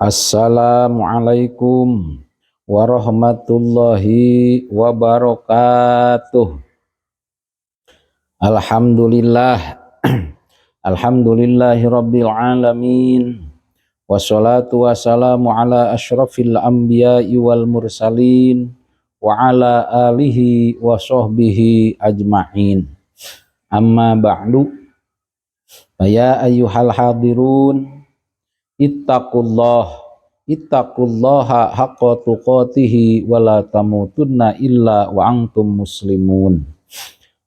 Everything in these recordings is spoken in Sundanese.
Assalamualaikum warahmatullahi wabarakatuh. Alhamdulillah. Alhamdulillahi rabbil alamin. Wassalatu wassalamu ala asyrafil anbiya'i wal mursalin wa ala alihi wa sahbihi ajma'in. Amma ba'du. Ya ayyuhal hadirun, ittaqullah, ittaqullaha haqqa tuqatihi wa la tamutunna illa wa antum muslimun.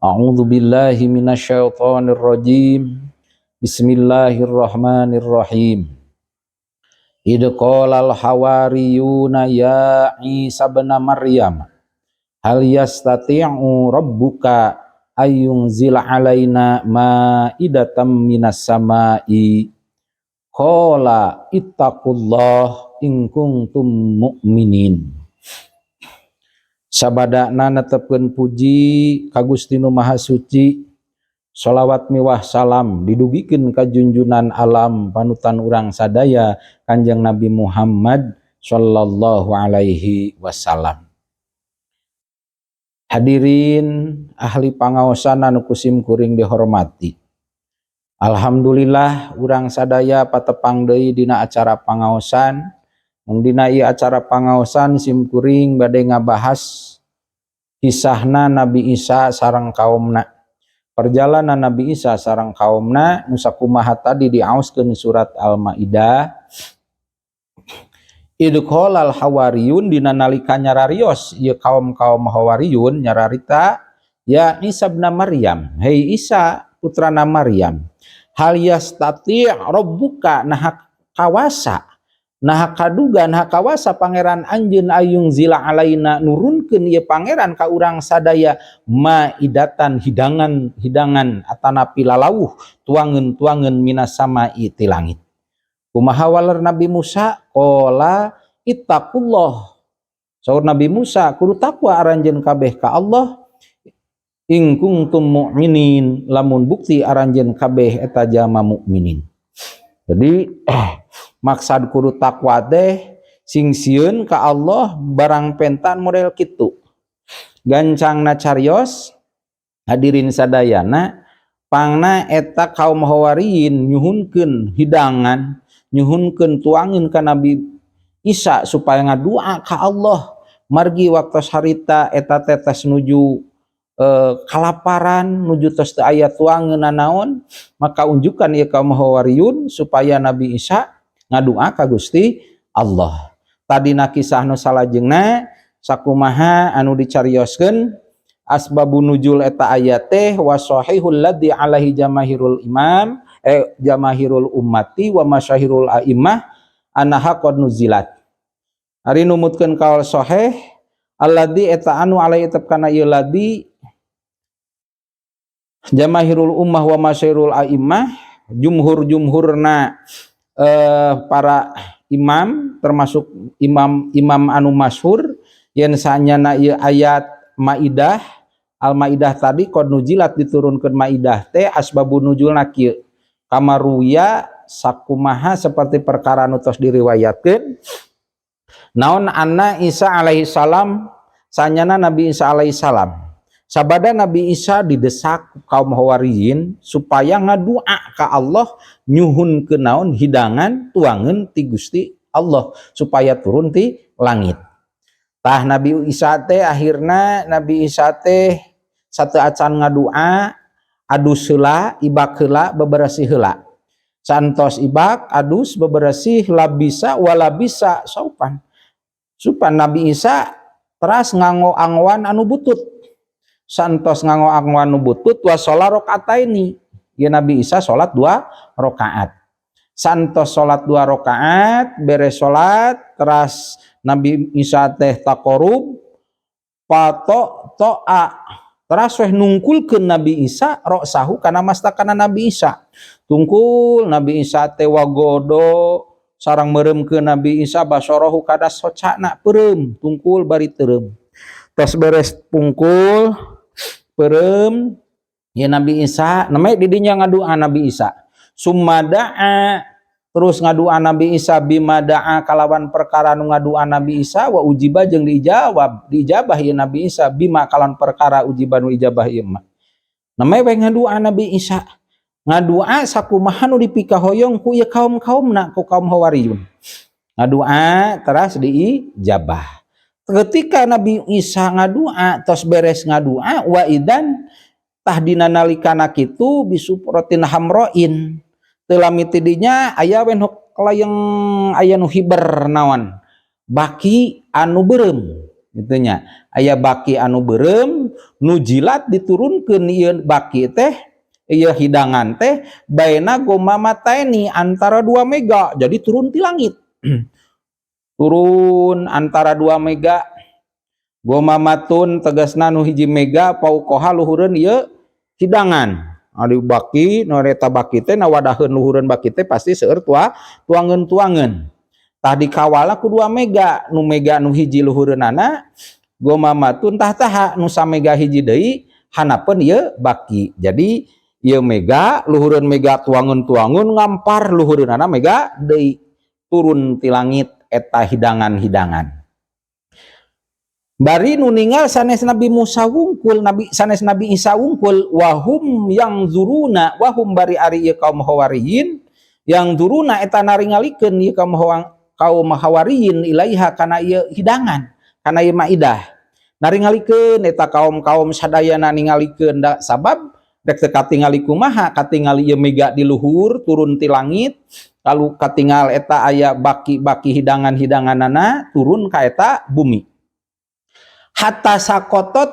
A'udzu billahi minasyaitonir rajim. Bismillahirrahmanirrahim. Idh qalal hawariyuna ya Isa ibn Maryam, hal yastati'u rabbuka ayyunzila alaina ma'idatan minas sama'i? Qala ittaqullah in kuntum mu'minin. Sabadana netepkeun puji ka Gusti Nu Maha Suci. Salawat miwah salam didugikeun ka junjunan alam, panutan urang sadaya, Kanjeng Nabi Muhammad sallallahu alaihi wasallam. Hadirin ahli pangaosan anu ku sim kuring dihormati. Alhamdulillah, urang sadaya patepang deui dina acara pangaosan. Mung dina ieu acara pangaosan, sim kuring bade ngabahas kisahna Nabi Isa sareng kaumna. Perjalanan Nabi Isa sareng kaumna nu sakumaha tadi diaoskeun surat Al-Maidah. Idh qalal hawariyun, dina nalika nyararios ieu kaum-kaum hawariyun nyararita, ya Isa ibn Maryam, hei Isa putrana Maryam, hal yastati' rabbuka, naha kawasa, naha kaduga, naha kawasa pangeran anjeun, ayyunzila alaina, nurunkeun ieu pangeran ka urang sadaya, maidatan, hidangan hidangan atanapi lalawuh, tuangeun tuangeun, minas samai, ti langit? Kumaha waler Nabi Musa? Qala ittaqullah, saur Nabi Musa, kudu takwa aranjeun kabeh ka Allah, in kuntum mu'minin, lamun bukti aranjeun kabeh eta jalma mukminin. Jadi maksad kudu takwa teh sing sieun ka Allah barang pentan model kitu. Gancangna carios, hadirin sadayana, pangna eta kaum hawariyin nyuhunkeun hidangan, nyuhunkeun tuangeun ka Nabi Isa supaya ngadua ka Allah, margi waktu harita eta teh tos nuju kalaparan, nuju tos teu aya tuangeun naon, maka unjukan ieu kaum hawariyun supaya Nabi Isa ngadua ka Gusti Allah. Tadina kisah nu salajengna sakumaha anu dicarioskeun asbabun nuzul eta ayat teh, wasahihul ladzi alaihi jamahirul imam, jamahirul ummati wa masyahirul a'immah annaha qad nuzilat. Ari numutkeun kaul sahih, alladzi eta anu, alaihi tetep kana ieu ladzi, jamahirul ummah wa masyahirul a'immah, jumhur-jumhurna para imam, termasuk imam-imam anu masyhur, yen sanyana ieu ayat Maidah, Al-Maidah tadi, qad nuzilat, diturunkeun Maidah teh, asbabun nuzulna kieu, kamaruya, sakumaha seperti perkara nu tos diriwayatkeun naon, anna Isa alaihi salam, sanyana Nabi Isa alaihi salam, sabada Nabi Isa didesak kaum Hawariyin supaya ngadua ka Allah, nyuhun ke naon, hidangan tuangan ti Gusti Allah supaya turun ti langit. Tah, Nabi Isa teh akhirna Nabi Isa teh satu acan ngadua, adus heula, ibak heula, beberesih heula. Santos ibak, adus, beberesih, labisa walabisa saupan supan, Nabi Isa teras nganggo anggoan anu butut. Santos nganggo anggoan anu butut, wa sholat ini, ya Nabi Isa sholat dua rakaat. Santos sholat dua rakaat, beres sholat, teras Nabi Isa teh takorub pato toa, teras weh nungkulkeun Nabi Isa roksahu kana mastakana Nabi Isa. Tungkul Nabi Isa teh, wagodo sarang meremkeun Nabi Isa, basorohu kada socana, peureum tungkul bari teureum. Tos beres pungkul peureum ya Nabi Isa, namanya didinya ngadua Nabi Isa, summa da'a. Terus ngadua Nabi Isa bima da'a kalawan perkara nu ngadua Nabi Isa, wa ujiba jeung dijawab, diijabah ieu Nabi Isa, bima kalawan perkara ujiba nu ijabah ieu mah. Namanya we ngadua Nabi Isa, ngadua sakumaha nu dipikahoyong ku ieu kaum-kaumna, ku kaum Hawariyun. Ngadua teras diijabah. Ketika Nabi Isa ngadua, tos beres ngadua, wa idan tah dina nalikana kitu bisuprotin hamroin, teu lami ti dinya aya we nu kelayeng, aya nu hiber naon, baki anu beureum gitu nya. Aya baki anu beureum nu jilat, diturunkeun ieu baki teh, ieu hidangan teh, baina gomamataini, antara dua mega. Jadi turun ti langit, turun antara dua mega. Gomamatun tegasna nu hiji mega, fauqoha luhureun ieu hidangan. Adi baki nu eta baki teh na wadaheun luhureun baki teh pasti seueur tua tuangeun-tuangeun. Tah, dikawala ku dua mega, nu mega nu hiji luhureunana gomamatun tah nu samega hiji deui hanapeun ieu baki. Jadi ieu mega, luhureun mega tuangeun-tuangeun ngampar, luhureunana mega deui, turun ti langit eta hidangan-hidangan. Bari nu ningal sanes Nabi Musa wungkul, Nabi sanes Nabi Isa wungkul, wahum yanzuruna, wahum bari ari ieu kaum Hawariyin, yanzuruna eta naringalikeun ieu kaum Hawariyin, ilaiha kana ieu hidangan, kana ieu maidah. Naringalikeun eta kaum-kaum sadayana ningalikeun, da sabab rek teu katingali kumaha, katingali ieu mega di luhur turun ti langit, lalu katingal eta aya baki-baki hidangan-hidanganana turun ka eta bumi. Hatta sakotot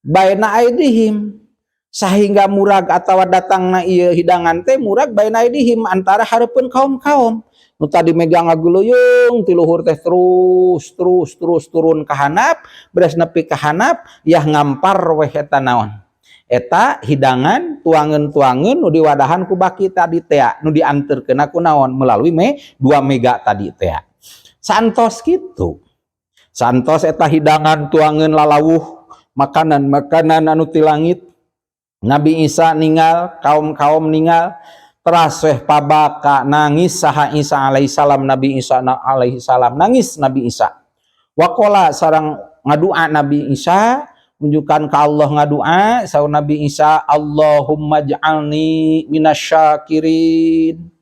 baina aidihim, sehingga murag atawa datangna ieu hidangan teh murag baina aidihim, antara hareupeun kaum-kaum. Nu tadi megang ngaguluyung ti luhur teh terus terus terus turun ka handap, beres nepi ka handap yah ngampar weh eta naon, eta hidangan tuangeun-tuangeun nu diwadahan ku baki tadi tea, nu dianterkeun ku naon, melalui dua mega tadi tea. Santos kitu, santos eta hidangan tuangeun lalawuh makanan-makanan anu ti langit, Nabi Isa ningal, kaum-kaum ningal, teras weh pabaka nangis saha Isa alaihissalam, Nabi Isa alaihi salam nangis Nabi Isa. Waqola sareng ngadua Nabi Isa, unjukan ka Allah ngadua, saur Nabi Isa, Allahumma ij'alni minasyakirin.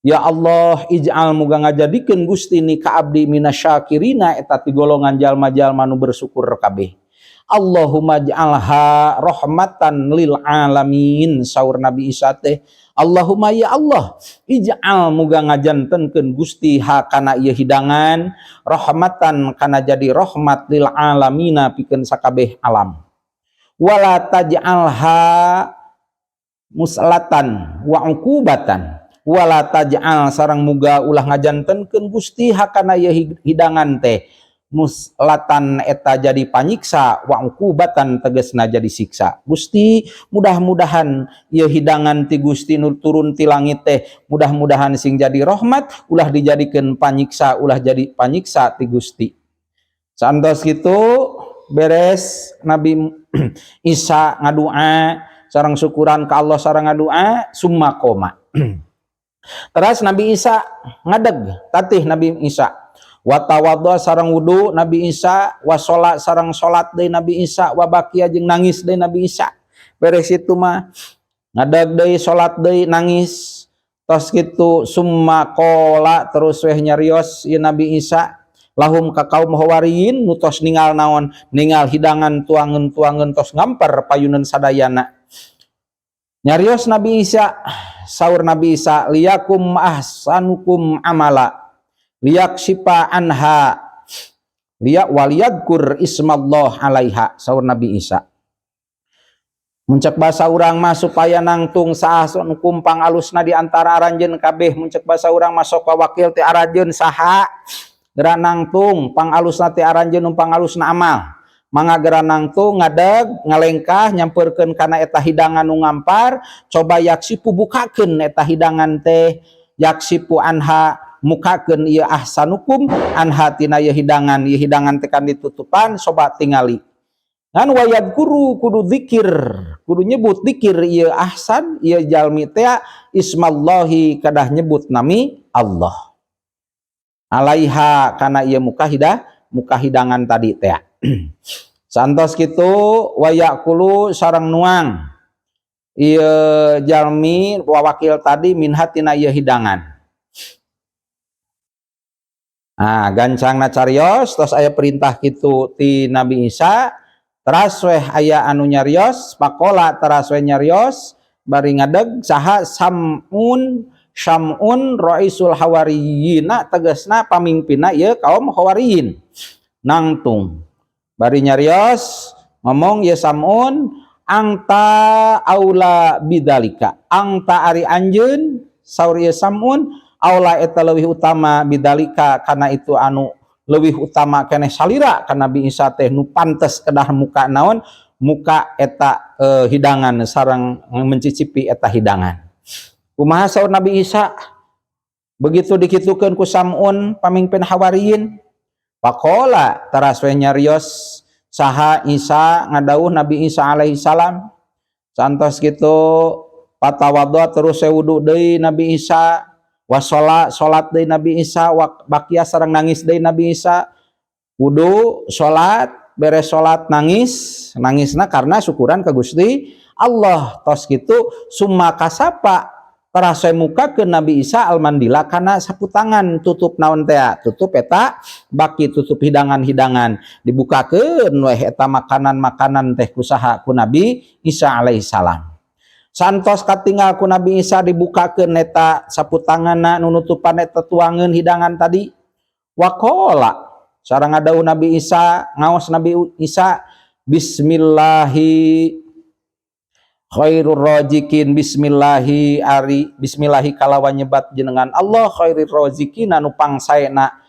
Ya Allah, ij'al muga ngajadikeun Gusti ni ka abdi, minasyakirina eta ti golongan jalma-jalma nu bersyukur kabeh. Allahumma ij'alha rahmatan lil alamin, saur Nabi Isa teh. Allahumma ya Allah, ij'al muga ngajantenkeun Gusti ha kana ieu hidangan, rahmatan kana jadi rahmat, lil alamina pikeun sakabeh alam. Wala taj'alha muslatan wa uqubatan, wala taj'al sareng muga ulah ngajantenkeun Gusti hakana ieu hidangan teh, muslatan eta jadi panyiksa, wa uqubatan tegesna jadi siksa. Gusti, mudah-mudahan ieu hidangan ti Gusti nu turun ti langit teh mudah-mudahan sing jadi rahmat, ulah dijadikeun panyiksa, ulah jadi panyiksa ti Gusti. Santos kitu beres Nabi Isa ngadua sareng syukuran ka Allah sareng ngadua, summa qoma. Terus Nabi Isa ngadeg, tatih Nabi Isa. Wa tawaddo sareng wudu Nabi Isa, wa sholat sareng salat deui Nabi Isa, wa bakia jeung nangis deui Nabi Isa. Beres itu mah ngadeg deui, salat deui, nangis. Tos kitu summa qola terus weh nyarios ieu Nabi Isa lahum ka kaum Hawariyin nu tos ningal naon, ningal hidangan tuangeun-tuangeun tos ngampar payuneun sadayana. Nyarios Nabi Isa, saur Nabi Isa, liyakum ahsanukum amala liyaksipa anha liya waliyadkur ismallah alaiha. Saur Nabi Isa, muncak bahasa urang mah supaya nangtung saha pangalusna di antara aranjeun kabeh. Muncak bahasa urang masuk ka wakil ti aranjeun saha geura nangtung pangalusna ti aranjeun, pangalusna amal. Mangga geura nangtung ngadeg ngalengkah nyamperkeun kana eta hidangan nu ngampar. Coba yaksipu bukakeun eta hidangan teh, yaksipu anha mukakeun ieu ahsanukum anha tina ieu hidangan. Ieu hidangan teh kan ditutupan, coba tingali. Ngan wayadkuru kudu zikir, kudu nyebut zikir ieu ahsan ieu jalmi teh ismallahi kadah nyebut nami Allah. Alaiha kana ieu muka hidah, muka hidangan tadi teh. Santos kitu wayakulu sareng nuang ieu jalmi wawakil tadi minha tina ieu hidangan. Nah, gancangna carios tos aya perintah kitu ti Nabi Isa, teras weh aya anu nyarios, pakola teras weh nyarios bari ngadeg saha Samun, Syamun raisul hawariyina tegasna pamimpinna ieu kaum hawariyin. Nangtung bari nyarios ngomong ye Samun angta aula bidalika, angta ari anjeun saur ieu Samun aula eta leuwih utama bidalika kana itu anu leuwih utama keneh salira ka Nabi Isa teh nu pantes kedah muka naon muka eta hidangan sareng mencicipi eta hidangan. Kumaha saur Nabi Isa begitu dikitukeun ku Samun pamimpin hawariyin? Pakola teras we nyarios saha Isa ngadauh Nabi Isa alaihi salam. Santos kitu patawaddo terus we wudu deui Nabi Isa, wasola salat deui Nabi Isa, bakia sareng nangis deui Nabi Isa. Wudu salat, beres salat nangis, nangisna karena syukuran ka Gusti Allah. Tos kitu summa kasapa teras we muka ke Nabi Isa almandila kana sapu tangan tutup naon teh, tutup eta baki, tutup hidangan-hidangan, dibukakeun weh eta makanan-makanan teh kusaha ku Nabi Isa alaihi salam. Santos katinggal ku Nabi Isa dibukakeun eta sapu tanganna nu nutupan eta tuangeun hidangan tadi. Waqala sareng ngadauh Nabi Isa, ngaos Nabi Isa bismillahi khairur razikin, bismillahi ari bismillahi kalawan nyebat jenengan Allah khairir razikin anu pangsaena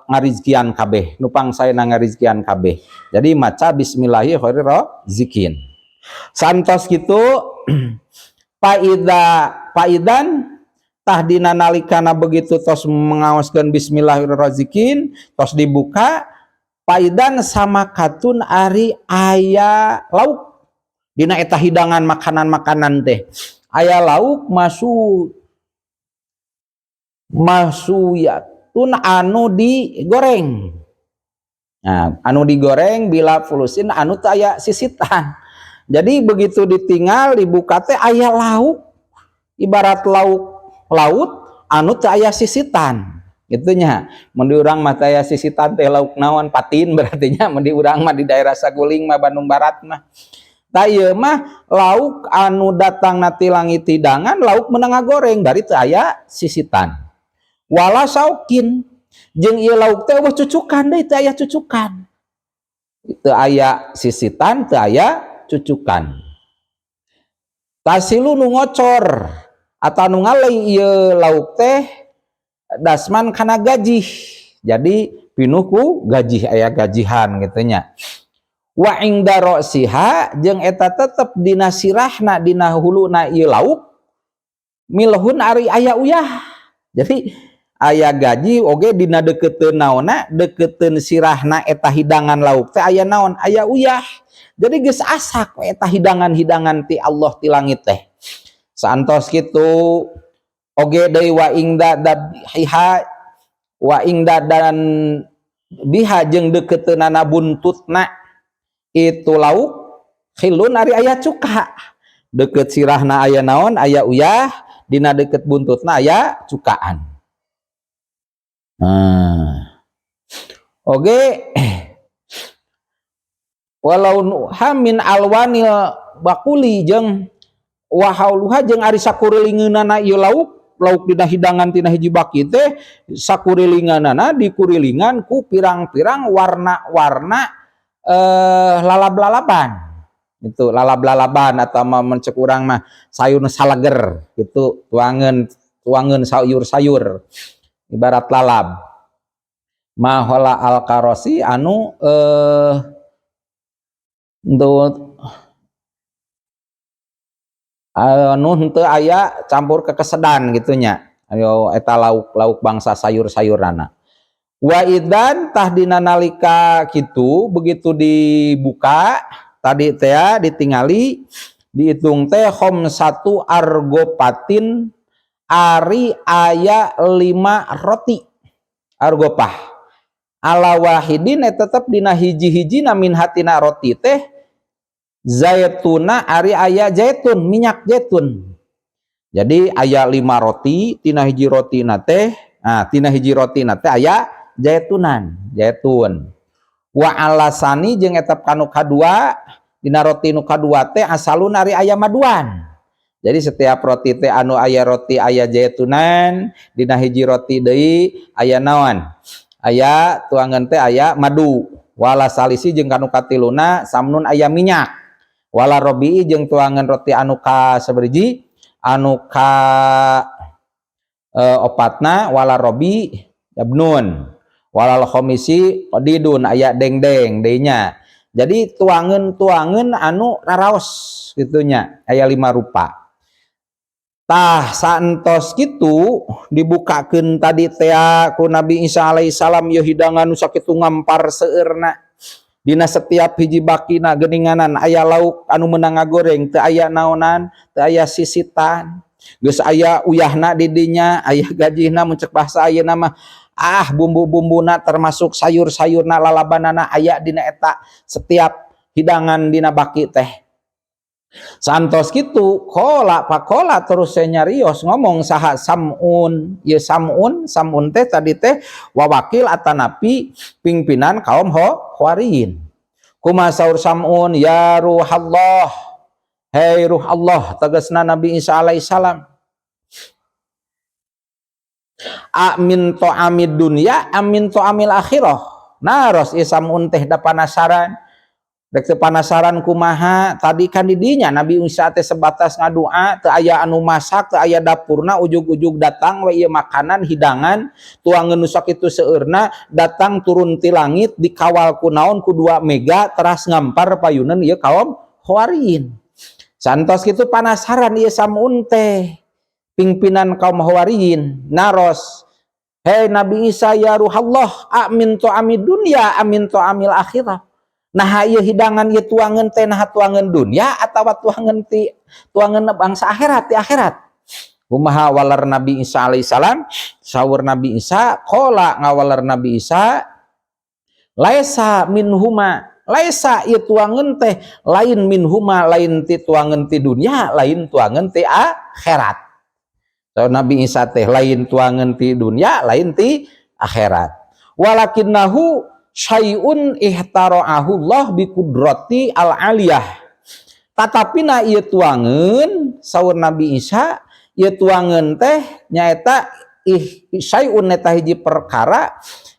ngarizkian kabeh, nu pangsaena ngarizkian kabeh. Jadi maca bismillahi khairir razikin. Santos kitu paida paidan tah dina nalikana begitu tos mengaoskeun bismillahirrahmanirrahim tos dibuka, paidan sama katun ari aya lauk dina eta hidangan makanan-makanan teh, aya lauk masu masuyatun anu digoreng. Nah, anu digoreng bila fulusin anu teu aya sisitan. Jadi begitu ditinggal dibuka teh aya lauk ibarat lauk laut anu teu aya sisitan gitu nya. Mun di urang mah teu aya sisitan teh lauk naon, patin berarti nya, mun di urang mah di daerah Saguling mah, Bandung Barat mah. Tah ieu mah lauk anu datang na ti langit hidangan lauk meunang ngagoreng dari teu aya sisitan. Wala saukin jeung ieu lauk teh eueuh cucukan deui, teu aya cucukan. Teu aya sisitan, teu aya cucukan. Tasilu nu ngocor atau nu ngalei ieu lauk teh dasman kana gajih. Jadi pinuh ku gajih, aya gajihan gitu nya. Wa ingda ra'siha jeung eta tetep dina sirahna dina huluna ieu lauk milhun ari aya uyah. Jadi aya gaji oge dina deukeuteun naonna, deukeuteun sirahna eta hidangan lauk teh aya naon, aya uyah. Jadi geus asak we eta hidangan-hidangan ti Allah ti langit teh. Saantos kitu oge deui wa ingda dabhiha wa ingda dan biha jeung deukeuteunana buntutna itu lauk khilun ari aya cuka. Deket sirahna aya naon, aya uyah, dina deket buntutna aya cukaan. Nah, oge walau hamin alwanil bakuli jeung wahauluha jeung ari sakurilingeunana ieu lauk, lauk dina hidangan tina hiji baki teh sakurilinganana dikurilingan ku pirang-pirang warna-warna lalab-lalaban. Itu lalab-lalaban atau mencek urang mah sayur salager gitu, tuangan tuangan sayur-sayur ibarat lalab. Mahola al-karosi anu untuk anu henteu aya campur kekesedan gitunya. Ayo eta lauk-lauk bangsa sayur-sayurana. Wa idan tah dina nalika kitu begitu dibuka tadi teh ditingali dihitung teh khamsatu argopatin ari aya 5 roti argopah ala wahidin tetep dina hiji-hijina min hatina roti teh zaituna ari aya zaitun minyak zaitun. Jadi aya 5 roti tina hiji roti na teh, nah tina hiji roti na teh aya zaitunan, zaitun. Wa alasani jeung eta kanu kadua dina roti nu kadua teh asalun ari aya maduan. Jadi setiap roti teh anu aya roti aya zaitunan, dina hiji roti deui aya naon? Aya tuangan teh aya madu. Wala salisi jeung kanu katiluna samnun aya minyak. Wala robi'i jeung tuangan roti anu ka sabariji anu ka opatna wala robi yabnun. Walal khomisi qadidun aya dengdeng deui nya. Jadi tuangan-tuangan anu raraos gitunya aya 5 rupa. Tah saentos kitu dibukakeun tadi teh ku Nabi Isa alaihi salam ieu hidangan nu sakitu ngampar seueurna. Dina setiap hiji bakina geuninganan aya lauk anu meunang ngagoreng teu aya naonan, teu aya sisitan. Geus aya uyahna di dinya, aya gajihna mun cek bahasa ayeuna mah. Ah bumbu-bumbuna termasuk sayur-sayurna lalabanana aya dina eta setiap hidangan dina baki teh. Santos kitu kola pakola terus nyarios ngomong saha Samun ieu Samun, Samun teh tadi teh wawakil atanapi pimpinan kaum Hawariyin. Kumaha saur Samun ya ruhallah, hei ruh Allah tegasna Nabi Isa alaihi salam. Amin to'amid dunya amin to'amil akhirah. Naros ieu Samun teh da panasaran. Rek teu panasaran kumaha tadi kan di dinya Nabi Isa teh sebatas ngadua teu aya anu masak teu aya dapurna ujug-ujug datang we ieu makanan hidangan tuangeun nu sakitu seueurna datang turun ti langit dikawal ku naon ku 2 mega teras ngampar payuneun ieu kaum Hawariyin. Santos kitu panasaran ieu Samun teh pimpinan kaum Hawariyin naros hei Nabi Isa ya ruhallah amin to'amid dunya amin to'amil akhirah. Nah ieu hidangan ieu tuangeun teh nah tuangeun dunya atawa tuangeun ti tuangeun bangsa akhirat ti akhirat. Kumaha walar Nabi Isa alaihi salam? Saur Nabi Isa qala ngawalar Nabi Isa laisa minhuma laisa ieu tuangeun teh lain minhuma lain ti tuangeun ti dunya lain tuangeun ti akhirat. Saur Nabi Isa teh lain tuangeun ti dunya lain ti akhirat. Walakinnahu syai'un ihtara'ahu Allah bi qudrati al-aliyah. Tatapi na ieu tuangeun saur Nabi Isa ieu tuangeun teh nyaeta syai'un eta hiji perkara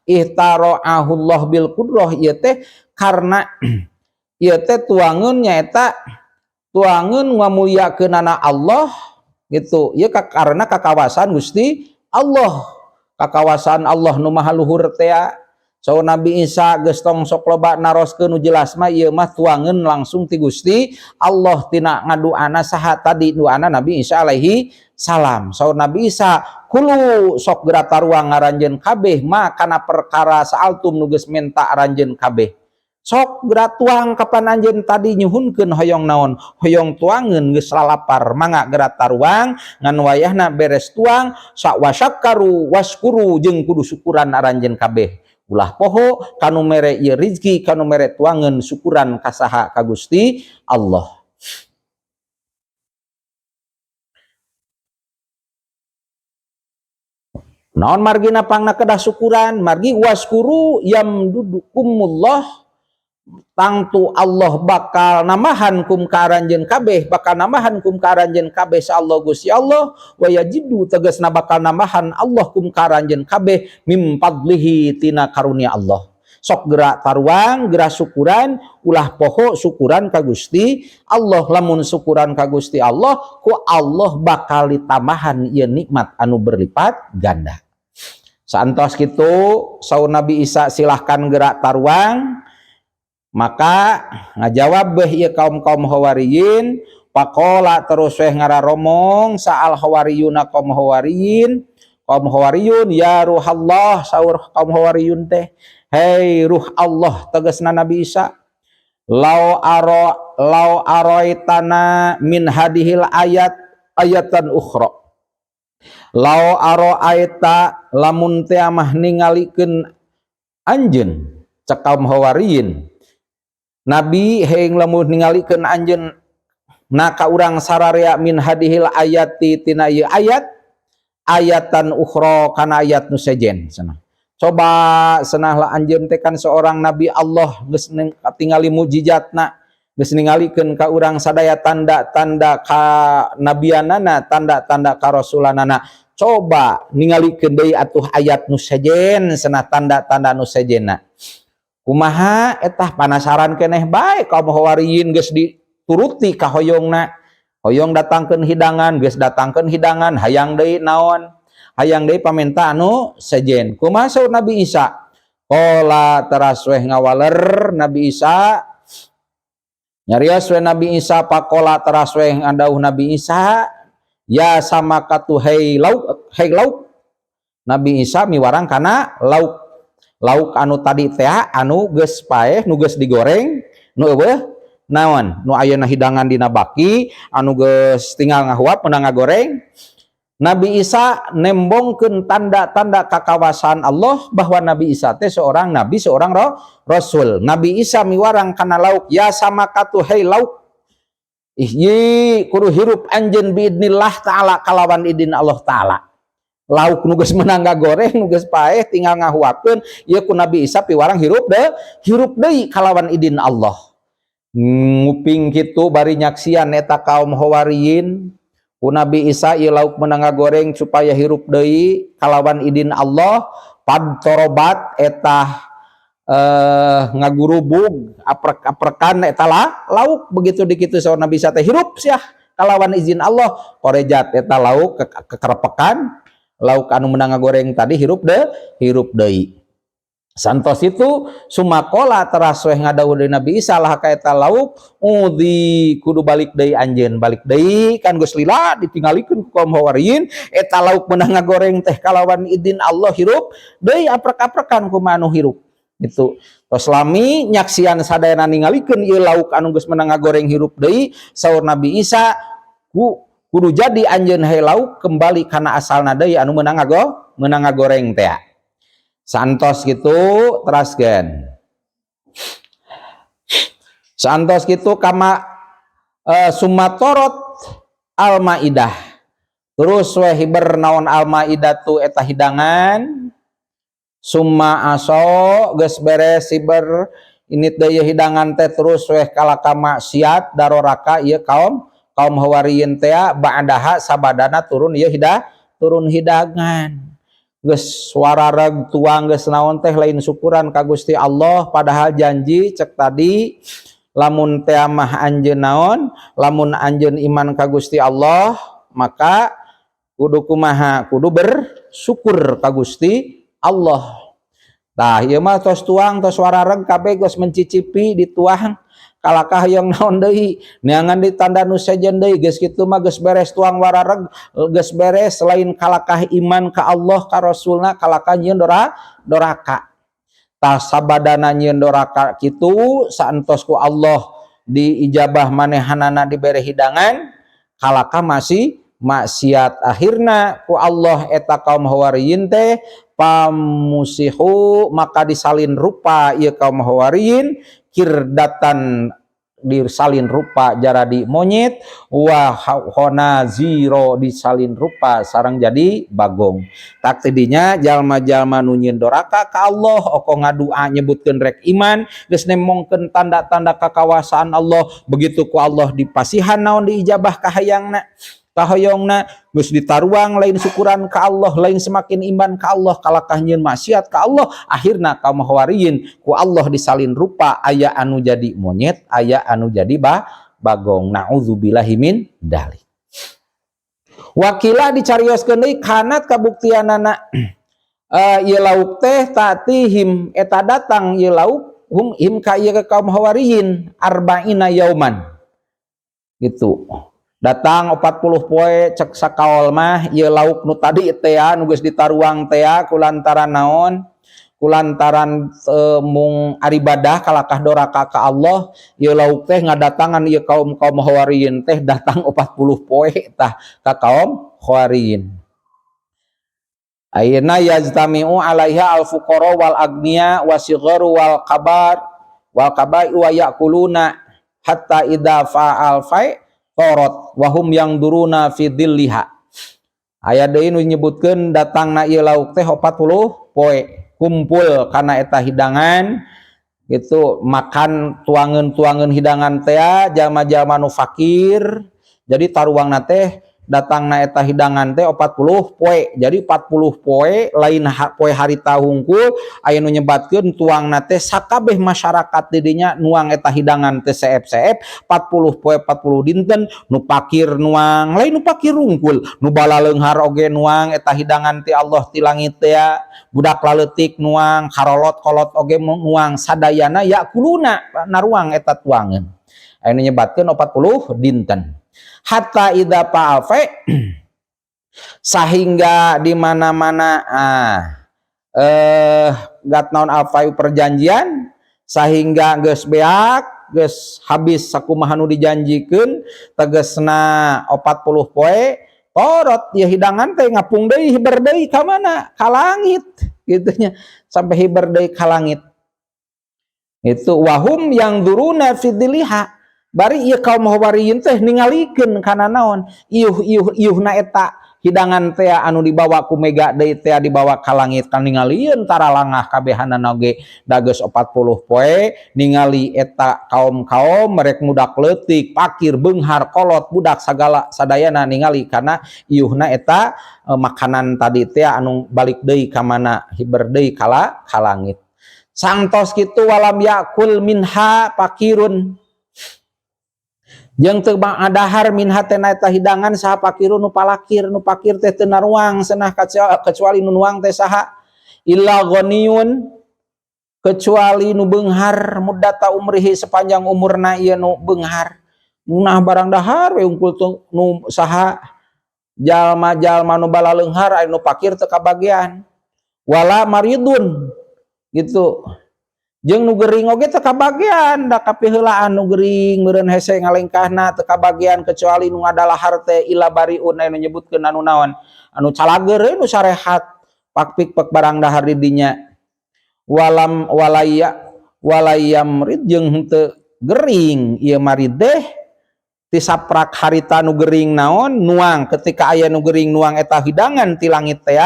ihtara'ahu Allah bil qudrah ieu teh karena ieu teh tuangeun nyaeta tuangeun ngamulyakeunana Allah gitu. Ieu karena kakawasan Gusti Allah. Kakawasan Allah nu maha luhur teh. So Nabi Isa geus tong sok loba naroskeun nu jelas mah ieu mah tuangeun langsung ti Gusti Allah tina ngaduana saha tadi duana Nabi Isa alaihi salam. So Nabi Isa kulu sok geura taruang ngaranjeun kabeh ma kana perkara saaltum nu geus menta aranjeun kabeh. Sok geura tuang kapan anjeun tadi nyuhunkeun hoyong naon? Hoyong tuangeun geus lalapar mangga geura taruang ngan wayahna beres tuang sakwasakaru waskuru jeung kudu syukuran aranjeun kabeh. Ulah poho kanu mere ieu rizki kanu mere tuangeun syukuran kasaha ka Gusti Allah. Naon margina pangna kedah syukuran margi waskuru yamdudukumullah tangtu Allah bakal namahan kum ka aranjeun kabeh bakal namahan kum ka aranjeun kabeh sa Allah Gusti Allah wa yajidu tegasna bakal namahan Allah kum ka aranjeun kabeh mim fadlihi tina karunia Allah. Sok gerak taruang gerak syukuran ulah poho syukuran ka Gusti Allah lamun syukuran ka Gusti Allah ku Allah bakal ditambahan ieu nikmat anu berlipat ganda. Saantos kitu saur Nabi Isa silahkan gerak taruang maka ngajawab beh ieu kaum-kaum Hawariyin faqala terus weh ngararomong saal Hawariyuna kaum Hawariyin Kaum Hawariyun, "Ya ruhallah," saur kaum Hawariyun teh, "Hei ruh Allah," tegasna Nabi Isa, "Lau aro lau aroitana min hadihil ayat ayatan ukhra." Lau aroaita, lamun teh mah ningalikeun anjeun, cek kaum Hawariyin, "Nabi, hei, lamun ningalikeun anjeun na ka urang sararea, min hadihil ayati, tina ieu ayat, ayatan ukhra, kana ayat nu sejen cenah. Coba cenah lah, anjeun teh kan seorang nabi Allah, geus tingali mujizatna, geus ningalikeun ka urang sadaya tanda-tanda ka nabianana, tanda-tanda karasulanana. Coba ningalikeun deui atuh ayat nu sejen cenah, tanda-tanda nu sejenna kumaha." Etah panasaran keneh bae kaum Hawariyin. Geus dituruti kahoyongna, hoyong datangkeun hidangan, geus datangkeun hidangan, hayang deui naon? Hayang deui pamenta anu sejen. Kumaha saur Nabi Isa? Qala, teras weh ngawaler Nabi Isa, nyarios we Nabi Isa, faqala, teras weh ngadauh Nabi Isa, "Ya samakatu, hei lauk, hei lauk." Nabi Isa miwarang kana lauk, lauk anu tadi teh, anu geus paeh, nu geus digoreng, nu euweuh naon, nu ayeuna hidangan dina baki, anu geus tinggal ngahuap, meunang ngagoreng. Nabi Isa nembongkeun tanda-tanda kakawasaan Allah bahwa Nabi Isa teh seorang nabi, seorang rasul. Nabi Isa miwarang kana lauk, "Ya samakatu, hei lauk, ihyi, kudu hirup anjeun, biidnillah ta'ala, kalawan idin Allah ta'ala." Lauk nu geus meunang ngagoreng, nu geus paeh tinggal ngahuapkeun, ieu ku Nabi Isa piwarang hirup deh, hirup deui kalawan idin Allah. Nguping kitu bari nyaksian eta kaum Hawariyin, ku Nabi Isa ieu lauk meunang ngagoreng supaya hirup deui kalawan idin Allah, fadhtorobat, eta ngagurubug, aprek-aprekan eta lah lauk. Begitu dikitu saur Nabi Isa teh, "Hirup sia kalawan izin Allah," korejat eta lauk kekerepekan, lauk anu meunang ngagoreng tadi hirup deh, hirup deui. Santos itu, summa qala, teras weh ngadawuh deui Nabi Isa, laha ka eta lauk, "Udi, kudu balik deui anjeun, balik deui." Kan geus lila ditinggalikeun ku kaum Hawariyin eta lauk meunang ngagoreng teh kalawan izin Allah hirup deui, aprek-aprekan kumaha anu hirup itu. Tos lami nyaksian sadayana ningalikeun ieu lauk anu geus meunang ngagoreng hirup deui, saur Nabi Isa, ku kudu jadi anjeun, hei lauk, kembali kana asalna deui anu meunang ngagoreng teh. Santos gitu, teraskeun. Santos gitu kama summa torot al-maidah. Terus we hiber naon al-maidah tu eta hidangan. Summa aso, geus beres hiber ini deui hidangan teh, terus weh kalaka maksiat, daroraka ieu kaum kaum Hawariyin teh, ba'daha, sabadana turun ieu turun hidangan. Geus warareg tuang, geus naon teh, lain syukuran ka Gusti Allah, padahal janji cek tadi, lamun teh mah anjeun naon, lamun anjeun iman ka Gusti Allah maka kudu kumaha? Kudu bersyukur ka Gusti Allah. Tah, ieu mah tos tuang, tos warareg kabeh, geus mencicipi dituang, kalakah yang naon deui, neangan di tanda nu sejen deui. Geus kitu mah, geus beres tuang warareg, geus beres, lain kalakah iman ka Allah, ka Rasulna, kalakah nyieun doraka. Tah, sabadana nyieun doraka kitu, saentos ku Allah diijabah manehanana, dibere hidangan, kalakah masih maksiat. Akhirna ku Allah eta kaum Hawariyin teh famusikhu, maka disalin rupa ieu kaum Hawariyin, qiradatan, disalin rupa jaradi monyet, wa khonaziro, disalin rupa sarang jadi bagong. Tah, tidinya jalma-jalma nu nyieun doraka ka Allah, oko ngadua nyebutkeun rek iman, geus nemongkeun tanda-tanda kakawasaan Allah, begitu ku Allah dipasihan naon, diijabah kahayangna, kahoyongna, geus ditaruang, lain syukuran ka Allah, lain semakin iman ka Allah, kalakah nyieun maksiat ka Allah. Akhirna kaum Hawariyin ku Allah disalin rupa, aya anu jadi monyet, aya anu jadi bagong. Naudzubillahi min dalik. Wa qila, dicarioskeun deui, kanat, kabuktianana ieu lauk teh, ta'tihim, eta datang ieu lauk, hum him ka ieu kaum Hawariyin, arba'ina yauman gitu. Datang 40 poe, cek sakaol mah ieu lauk nu tadi teh nu geus ditaruang teh kulantaran naon, kulantaran mung aribadah kalakah doraka ka Allah, ieu lauk teh ngadatangan ieu kaum-kaum Hawariyin teh datang 40 poe tah ka kaum Hawariyin. Ayeuna yajtami'u 'alaiha al-fuqara wal agniya wasigharu wal kabar wal kabai wa ya'kuluna hatta idza fa'al fai torot wahum yang duruna fi dhilliha. Aya deui nu nyebutkeun datangna ieu lauk teh 40 poe kumpul kana eta hidangan gitu, makan tuangeun-tuangeun hidangan teh jalma-jalma nu fakir. Jadi taruangna teh datangna eta hidangan teh 40 poe. Jadi 40 poe lain poe harita hungkul. Aya nu nyebatkeun tuangna teh sakabeh masyarakat di dinya nuang eta hidangan teh seep-seep 40 poe 40 dinten. Nu pakir nuang, lain nu pakir hungkul, nu balaleunghar oge nuang eta hidangan ti Allah ti langit teh. Budak laletik nuang, karolot-kolot oge nuang, sadayana yakuluna naruang eta tuangeun. Aya nu nyebatkeun 40 dinten hatta idza fa'alfe, sehingga di mana-mana gat naon alfayu perjanjian, sehingga geus beak, geus habis sakumaha nu dijanjikeun, tegesna 40 poe. Torot ya hidangan teh ngapung deui, hiber deui ka mana? Ka langit gitu nya, sampai hiber deui ka langit itu. Wahum yang duruna fi dhilliha, bari ieu kaum Hawariyin teh ningalikeun kana naon, iuh iuh iuhna eta hidangan teh anu dibawa ku mega deui teh dibawa ka langit kan. Ningalieun taralangah kabehanana oge, da geus 40 poe ningali eta kaum-kaum merek, mudak leutik, pakir, beunghar, kolot, budak, sagala sadayana ningali kana iuhna eta makanan tadi teh anu balik deui ka mana, hiber deui ka langit. Sangtos kitu walam yakul minha fakirun, jeung teu adahar minha tina eta hidangan saha fakirun nu palakir. Nu pakir teh teu naruang cenah, kecuali nu nuang teh saha, illa ghaniyun, kecuali nu beunghar, muddata umrihi, sepanjang umurna ieu nu beunghar. Nah, barang dahar we unggul nu saha jalma-jalma nu balaleunghar, aya nu pakir teu kabagian. Wala maridun gitu, jeung nu gering oge teu kabagian, da kapiheulaan nu gering meureun hese ngalengkahna, teu kabagian kecuali nu ngadalahar teh illa bariun, aya nu nyebutkeun anu naon, anu calageur, nu sarehat pakpik pek barang dahar di dinya. Walam walaya walayamrid, jeung henteu gering ieu marid teh ti saprak harita nu gering naon nuang. Ketika aya nu gering nuang eta hidangan ti langit teh,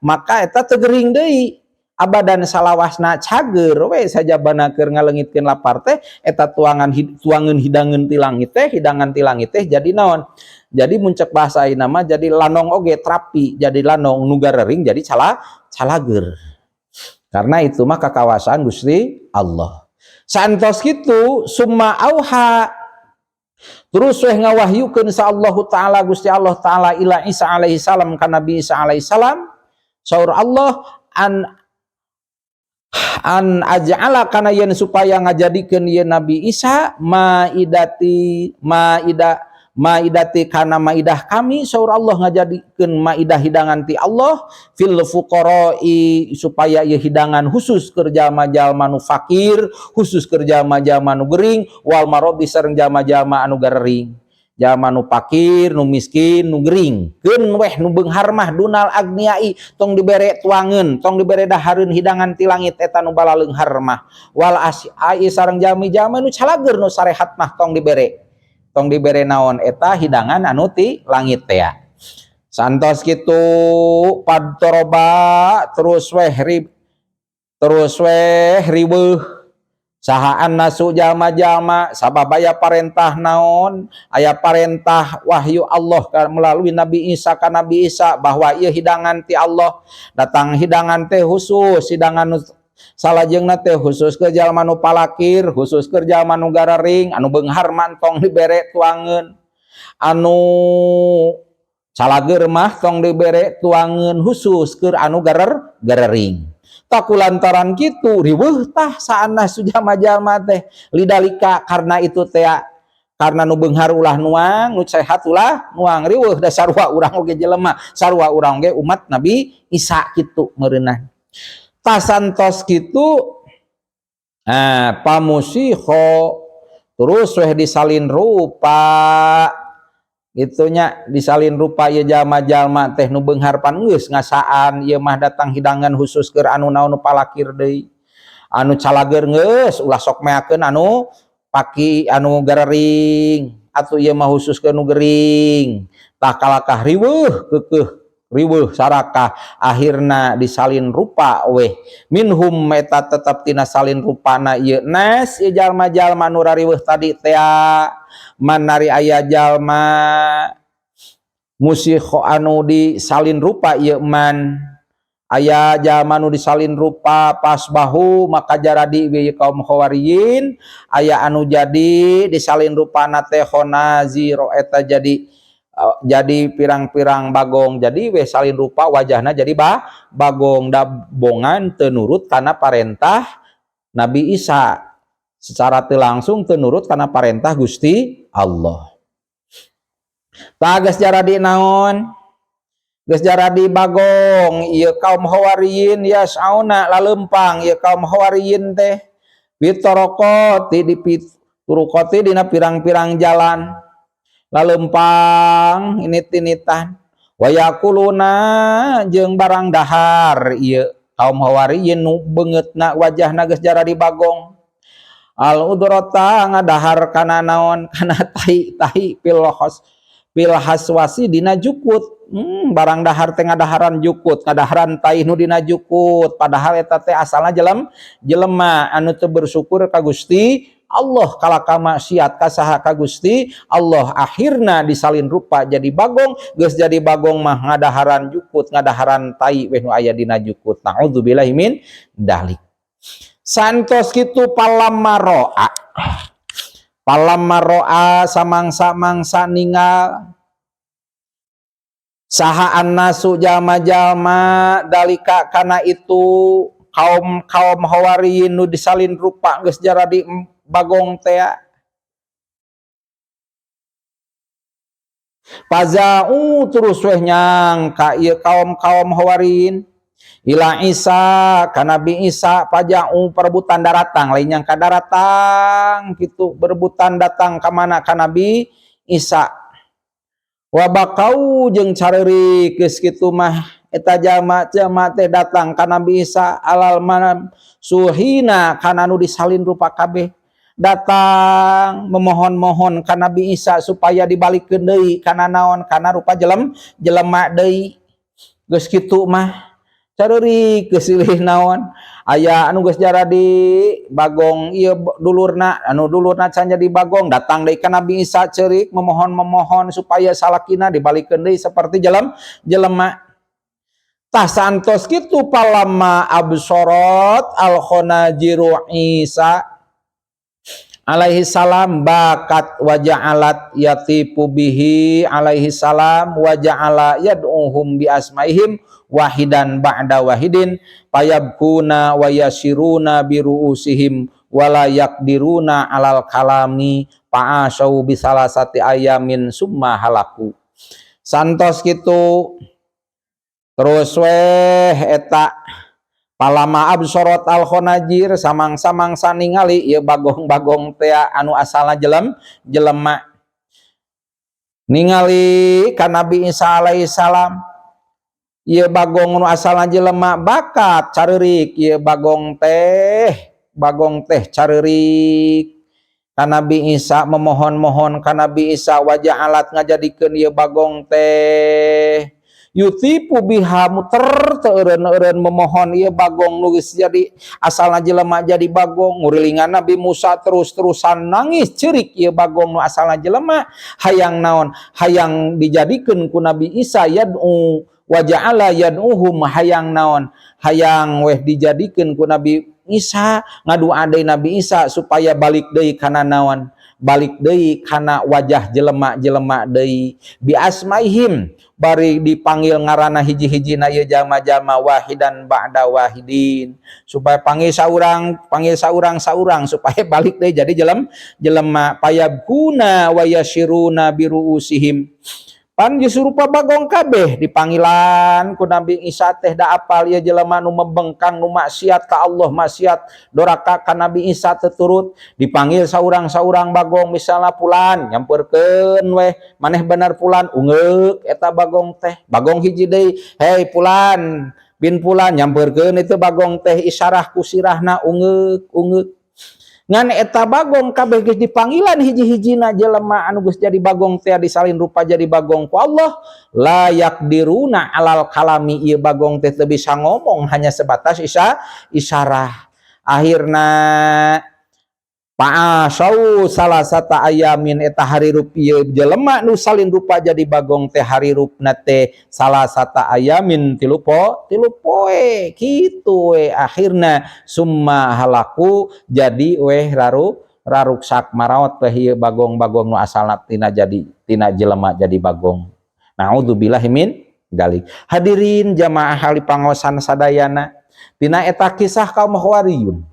maka eta teu gering deui abadan salawasna, cager we sajabana keur ngalengitkeun lapar teh eta tuangan tuangeun hidangan ti langit teh. Hidangan ti langit teh jadi naon, jadi muncak bahasa ayeuna mah jadi lanong oge terapi, jadi lanong nu garering jadi calager, karena itu mah kakawasaan Gusti Allah. Santos kitu summa auha, terus weh ngawahyukeun sa Allah Taala, Gusti Allah Taala, ila Isa alaihi salam, ka Nabi Isa alaihi salam. Saur Allah an aj'ala, kana yen supaya ngajadikeun ieu Nabi Isa, maidati maida maidati, kana maidah kami. Saur Allah ngajadikeun maidah hidangan ti Allah fil fuqara'i, supaya ieu hidangan khusus keur jalma-jalma nu fakir, khusus keur jalma-jalma nu gering, wal maradi, sareng jalma-jalma anu garering. Jalma nu fakir, nu miskin, nu gering keun weh. Nu beunghar mah dunal agniai, tong dibere tuangeun, tong dibere dahareun hidangan ti langit eta nu balaleunghar mah. Wal asai, sareng jalmi-jalma nu calageur, nu sarehat mah tong dibere naon eta hidangan anu ti langit teh. Santos kitu padtoroba, terus weh riweuh saha annasu jalma-jalma, sabab aya parentah naon, aya parentah wahyu Allah melalui Nabi Isa ka Nabi Isa bahwa ieu hidangan ti Allah datang, hidangan teh khusus, hidangan salajengna teh khusus ke jalma nu palakir, khusus ke jalma nu gararing. Anu beunghar mah tong dibere tuangeun, anu calageur mah tong dibere tuangeun, khusus keur anu garering. Tak lantaran kitu riweuh tah saana jalma-jalma teh lidalika, karena itu teh. Karena nu beunghar ulah nuang, nu sehat ulah nuang, riweuh da sarua urang oge jelema, sarua urang oge umat Nabi Isa kitu meureunah. Tasantos kitu, nah, pamusikho terus weh disalin rupa itunya, disalin rupa ieu jalma-jalma teh. Nu beunghar pan geus ngasaan, ieu mah datang hidangan khusus keur anu naon, nu palakir deui. Anu calageur geus ulah sok meakeun anu paki anu garering atuh, ieu mah khusus keur nu gering. Tah, kalakah riweuh keukeuh, riweuh sarakah, akhirna disalin rupa weh. Minhum eta tetep tina salin rupana ieu nas, ieu jalma-jalma nu rariweuh tadi teh, manari aya jalma musikho anu disalin rupa ieu man, aya jalma nu disalin rupa pas bahu maka jaradi we kaum khawariyin. Aya anu jadi disalin rupana teh khonaziro, eta jadi pirang-pirang bagong, jadi we salin rupa wajahna jadi bagong, da bongan teu nurut kana parentah Nabi Isa, secara teu langsung teu nurut kana parentah Gusti Allah. Tah, geus jaradi naon, geus jaradi bagong ieu kaum hawariyin, yas'auna lalempang ieu kaum hawariyin teh fitorokoti, di turukoti, dina pirang-pirang jalan lalempang ini tinitan, wayakuluna jeung barang dahar ieu kaum hawariyin nu beungeutna wajahna geus jaradi bagong, al udrota ngadahar kana naon, kana tahi-tahi, fil khos fil haswasi, dina jukut. Barang dahar teh ngadaharan jukut, ngadaharan tai nu dina jukut, padahal eta teh asalna jelema anu teu bersyukur ka Gusti Allah, kalaka maksiat ka saha? Ka Gusti Allah. Akhirna disalin rupa jadi bagong. Geus jadi bagong mah ngadaharan jukut, ngadaharan tai weh nu aya dina jukut. Naudzubillahi min dalik. Santos kitu, palamma ro'a, palamma ro'a samangsa-mangsa ningal saha annasu jalma-jalma dalika kana itu kaum kaum hawariyin nu disalin rupa geus jaradi bagong teh, faza'u terus weh nyangka ieu kaum-kaum hawariyin ila Isa ka Nabi Isa. Faza'u perebutan daratang, lain nyangka, daratang gitu, berebutan datang ka mana? Ka Nabi Isa. Wa bakau jeung careurik. Geus kitu mah eta jalma-jalma teh datang ka Nabi Isa, alal mamsuhina kana nu disalin rupa kabeh, datang memohon-mohon ka Nabi Isa supaya dibalikeun deui kana naon, kana rupa jelema deui. Geus kitu mah careurik, geus silih naon, aya anu geus jaradi bagong ieu dulurna, anu dulurna can jadi bagong datang deui ka Nabi Isa, ceurik memohon-memohon supaya salakina dibalikeun deui seperti jelema. Tah, santos kitu, palamma absorot al khonajiru Isa alaihi salam bakat wa ja'alat yatifu bihi alaihi salam wa ja'ala yad'uhum bi asmaihim wahidan ba'da wahidin payabkuna wa yasiruna bi ru'usihim wala yaqdiruna alal kalami fa'asyau bi salasati ayamin summa halaku. Santos kitu terus weh eta, palama absorot al khonajir samang-samangsa ningali ieu bagong-bagong teh anu asalna jelema ningali ka Nabi Isa alaihi salam, ieu bagong nu asalna jelema, bakat careurik ieu bagong teh, bagong teh careurik ka Nabi Isa, memohon-mohon ka Nabi Isa. Wajah alat ngajadikeun ieu bagong teh yutifu biha, muter teu eureun-eureun memohon ieu bagong nu geus jadi asalna jelema jadi bagong, ngurilingan Nabi Musa, terus-terusan nangis ceurik ieu bagong nu asalna jelema, hayang naon, hayang dijadikeun ku Nabi Isa. Yad'u wa ja'ala yad'uhum, hayang naon, hayang weh dijadikeun ku Nabi Isa, ngadua deui Nabi Isa supaya balik deui kana naon, Balik deui kana wajah jelema-jelema deui. Bi asmaihim, bari dipanggil ngaranna hiji-hijina ieu jalma-jalma, wahidan ba'da wahidin, supaya panggil saurang, panggil saurang saurang, supaya balik deui jadi jelema. Fayabkuna wa yashiruna biruusihim. Pan geus rupa bagong kabeh dipanggilan ku Nabi Isa teh, da apal ieu jelema nu membengkang, nu maksiat ka Allah, maksiat doraka ka Nabi Isa, teu turut. Dipanggil saurang-saurang bagong, misalnya pulan, nyamperkeun weh, "Maneh bener pulan?" Ungeuk eta bagong teh. Bagong hiji deui, "Hei pulan bin pulan," nyamperkeun itu bagong teh, isyarah ku sirahna, ungeuk ungeuk. Ngan eta bagong kabeh geus dipanggilan hiji-hijina jelema anu geus jadi bagong teh, disalin rupa jadi bagong ku Allah, la yaqdiruna alal kalami, ieu bagong teh teu bisa ngomong, hanya sebatas isyarah. Akhirna fa'asyau salasata ayamin, eta harirup ieu jelema nu salin rupa jadi bagong teh, harirupna teh salasata ayamin, 3 poe kitu we. Akhirna summa halaku, jadi weh raruksak, maraot teh ieu bagong-bagong nu asalna tina jelema jadi bagong. Naudzubillahi min dalik. Hadirin jamaah ahli pangaosan sadayana, tina eta kisah kaum Hawariyun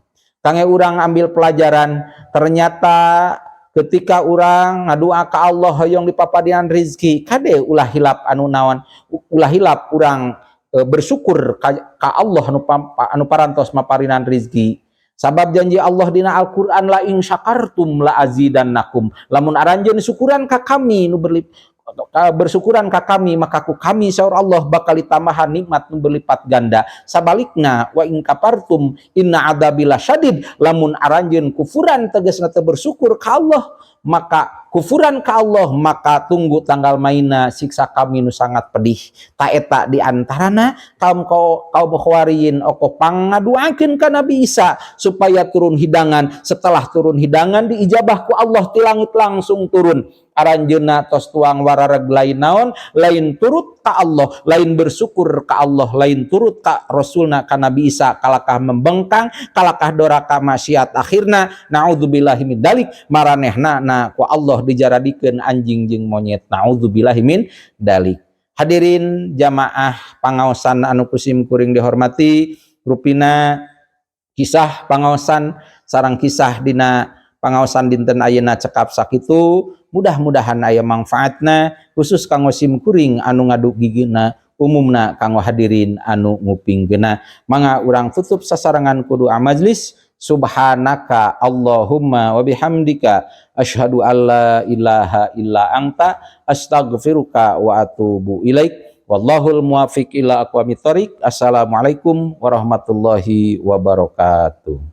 kangge urang ambil pelajaran. Ternyata ketika urang ngadua ka Allah hoyong dipapadian rizki, kade ulah hilap anu naon, ulah hilap urang bersyukur ka Allah anu parantos maparinan rizki, sabab janji Allah dina Al-Qur'an, la in syakartum la azidannakum, lamun aranjeun syukuran ka kami nu bersyukuran ka kami, maka ku kami, saur Allah, bakal ditambahan nikmat nu berlipat ganda. Sabalikna, wa in kafartum inna adzabi lasyadid, lamun aranjeun kufuran, tegasna teu bersyukur ka Allah, maka kufuran ka Allah, maka tunggu tanggal maina, siksa kami nu sangat pedih. Ta eta di antarana kaum kaum Khawariyin oko pangaduakeun ka Nabi Isa supaya turun hidangan. Setelah turun hidangan, diijabah ku Allah, ti langit langsung turun. Aranjeunna tos tuang warareg, lain naon, lain turut ka Allah, lain bersyukur ka Allah, lain turut ka Rasulna, ka Nabi Isa, kalakah membengkang, kalakah doraka maksiat. Akhirna naudzubillahi min dalik, maranehna na ku Allah dijaradikeun anjing jeung monyet. Naudzubillahi min dalik. Hadirin jamaah pangaosan anu ku sim kuring dihormati, rupina kisah pangaosan sareng kisah dina pangaosan dinten ayeuna cekap sakitu. Mudah-mudahan aya manfaatna, khusus kanggo sim kuring anu ngadugikeunna, umumna kanggo hadirin anu ngupingkeunna. Mangga urang tutup sasarengan ku doa majlis. Subhanaka Allahumma wa bihamdika, asyhadu alla ilaha illa anta, astaghfiruka wa atubu ilaik. Wallahul muwafiq ila aqwamit thoriq. Assalamualaikum warahmatullahi wabarakatuh.